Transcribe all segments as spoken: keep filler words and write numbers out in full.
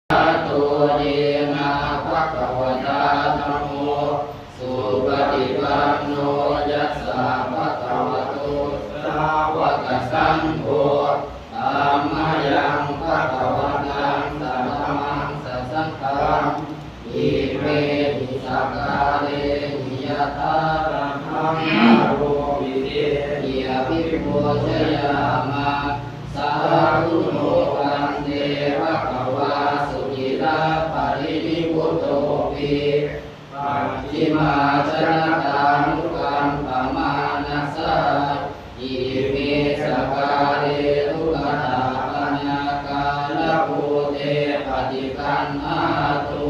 arahato yena bhagavatā dhammo supaṭipanno yassa bhagavato sāvakasaṅgho, tammayaṃ bhagavantaṃ sadhammaṃ sasaṅghaṃ imehi sakkārehi yathārahaṃ āropitehi abhipūjayāma. Sādhu no bhante bhagavā suciraparinibbutopi pacchimājanatānukampamānasā ime sakkāre duggatapaṇṇākārabhūte paṭiggaṇhātu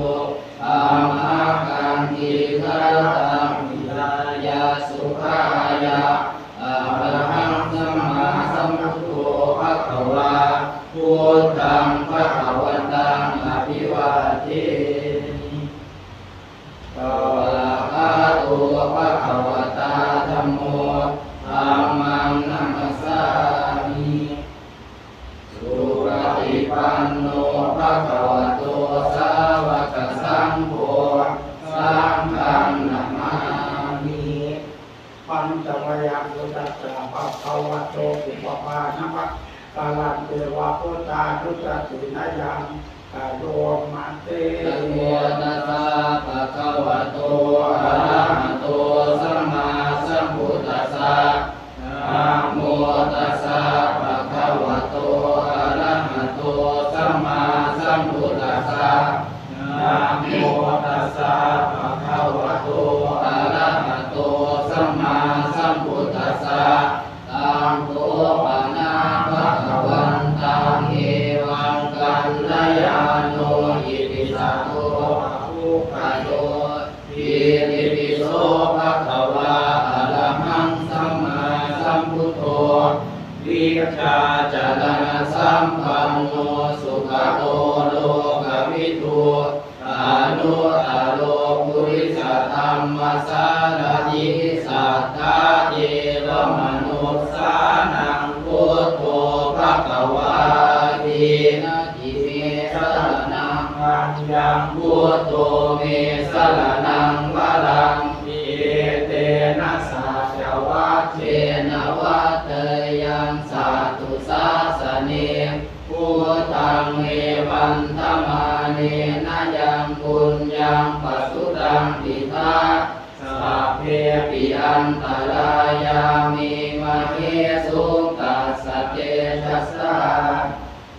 amhākaṃ dīgharattaṃ hitāya sukhāya. Arahaṃ sammāsambuddho bhagavā, buddhaṃ bhagavantaṃ abhivādemi. Svākkhāto bhagavatā dhammo, dhammaṃ namassāmi. Supaṭipanno bhagavato sāvakasaṅgho, saṅghaṃ namāmi. Handa mayaṃ buddhassa bhagavato pubbabhāganamakāraṃ devabhūtānukampanaṃ karoma se. Namo tassa bhagavato arahato sammāsambuddhassa. Namo tassa bhagavato arahato sammāsambuddhassa. Namo tassa bhagavato arahato sammāsambuddhassa. Taṃ kho pana bhagavantaṃ evaṃ kalyāṇo kippisato abbhuggato. Itipi so bhagavā arahaṃ sammāsambuddho vijjācaraṇasampanno sugato lokavidū anuttaro purisadammasārathi satthā devamanussānaṃ buddho bhagavāti. Natthi me saraṇaṃ aññaṃ, buddho me saraṇaṃ varaṃ, etena saccavajjena vaḍḍheyyaṃ satthu sāsane. Buddhaṃ me vandamānena yaṃ puññaṃ pasutaṃ idha sabbepi antarāyā me māhesuṃ tassa tejasā.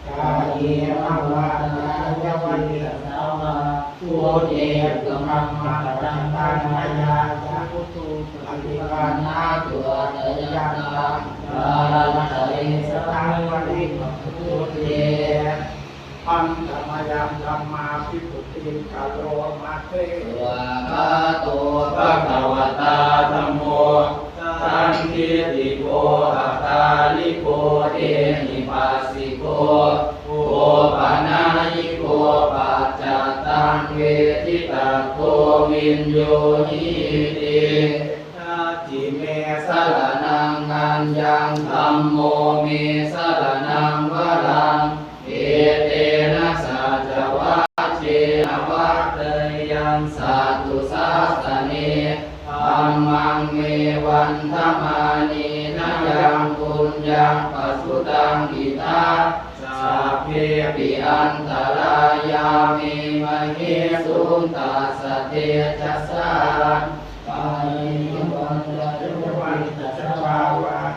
Kāyena vācāya va cetasā vā buddhe kukammaṃ pakataṃ mayā yaṃ paṭiggaṇhatu accayantaṃ kālantare saṃvarituṃ va buddhe. Handa mayaṃ dhammābhipūtiṃ karoma se. Svākkhāto bhagavatā dhammo sandiṭṭhiko akāliko ehipassiko opanayiko paccattaṃ veditabbo viññūhīti. Natthi me saraṇaṃ aññaṃ, dhammo me saraṇaṃ varaṃ, etena saccavajjena vaḍḍheyyaṃ satthu sāsane. Dhammaṃ me vandamānena yaṃ puññaṃ pasutaṃ idha sabbepi antarāyā me māhesuṃ tassa tejasā. Kāyena vācāya va cetasā vā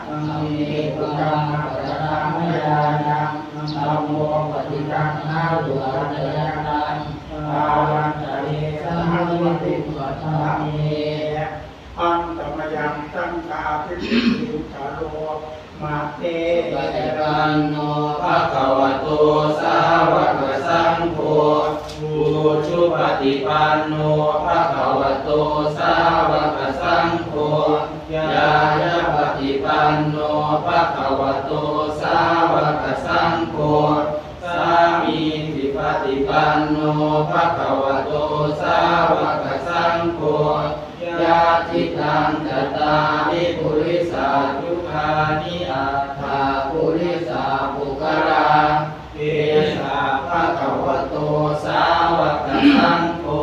buddhe kukammaṃ pakataṃ mayā yaṃ dhammo paṭiggaṇhatu accayantaṃ kālantare saṃvarituṃ va dhamme. Handa mayaṃ saṅghābhipūtiṃ karoma se. Supaṭipanno bhagavato sāvakasaṅgho, ujupaṭipanno bhagavato sāvakasaṅgho, ñāyapaṭipanno bhagavato sāvakasaṅgho, sāmīcipaṭipanno bhagavato sāvakasaṅgho, yadidaṃ cattāri purisayugāni aṭṭha purisapuggalā, esa bhagavato saṅgho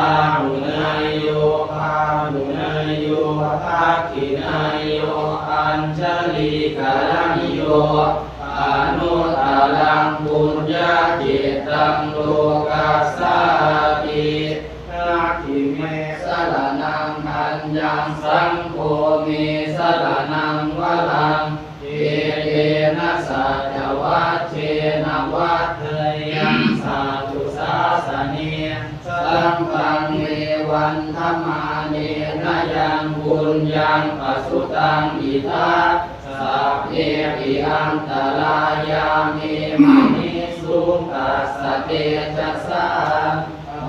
āhuneyyo pāhuneyyo dakkhiṇeyyo añjalikaraṇīyo anuttaraṃ puññakkhettaṃ lokassāti. Natthi me saraṇaṃ aññaṃ, saṅgho me saraṇaṃ varaṃ, etena saccavajjena vaḍḍheyyaṃ satthu sāsane. Saṅghaṃ me vandamānena yaṃ puññaṃ pasutaṃ idha, sabbepi antarāyā me mānese tassa tejasā,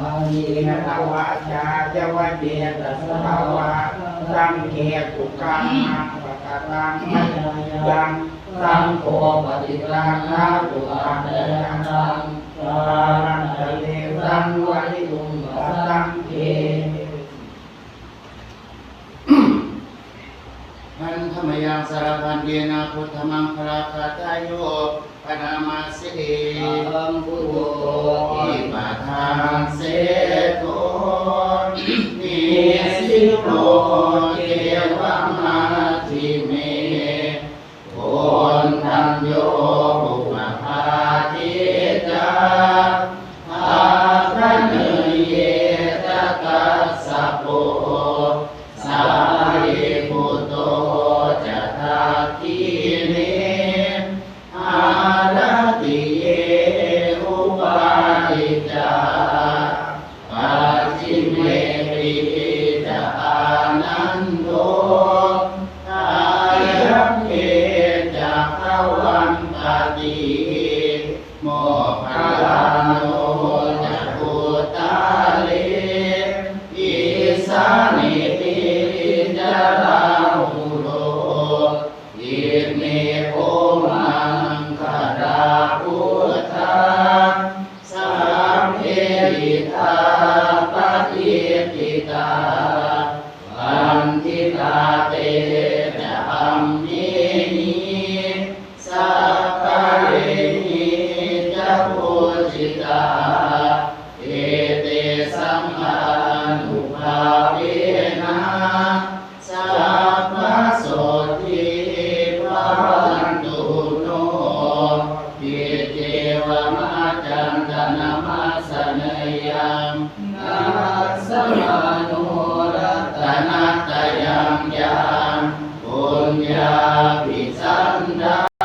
kāyena vācāya va cetasā vā, saṅghe kukammaṃ pakataṃ mayā yaṃ, saṅgho paṭiggaṇhatu accayantaṃ, kālantare saṃvarituṃ va saṅghe. Handa mayaṃ sarabandena buddhamaṅgalagāthāyo bhaṇāma se. Ahaṃ buddho ipadaṃ seṭṭho nisinno devamajjhe me, koṇḍañño upapāti ca handa mayaṃ, tassa kho sārīputto ca dakkhiṇe, haratiye upāli ca pacchime pihi ca ānando, tayamhe ca gavampati moggallāno ca uttare, isāne pihi ca rāhulo, ime kho maṅgalā buddhā, sabbe idha patiṭṭhitā, vanditā te ca amhehi, sakkārehi ca pūjitā,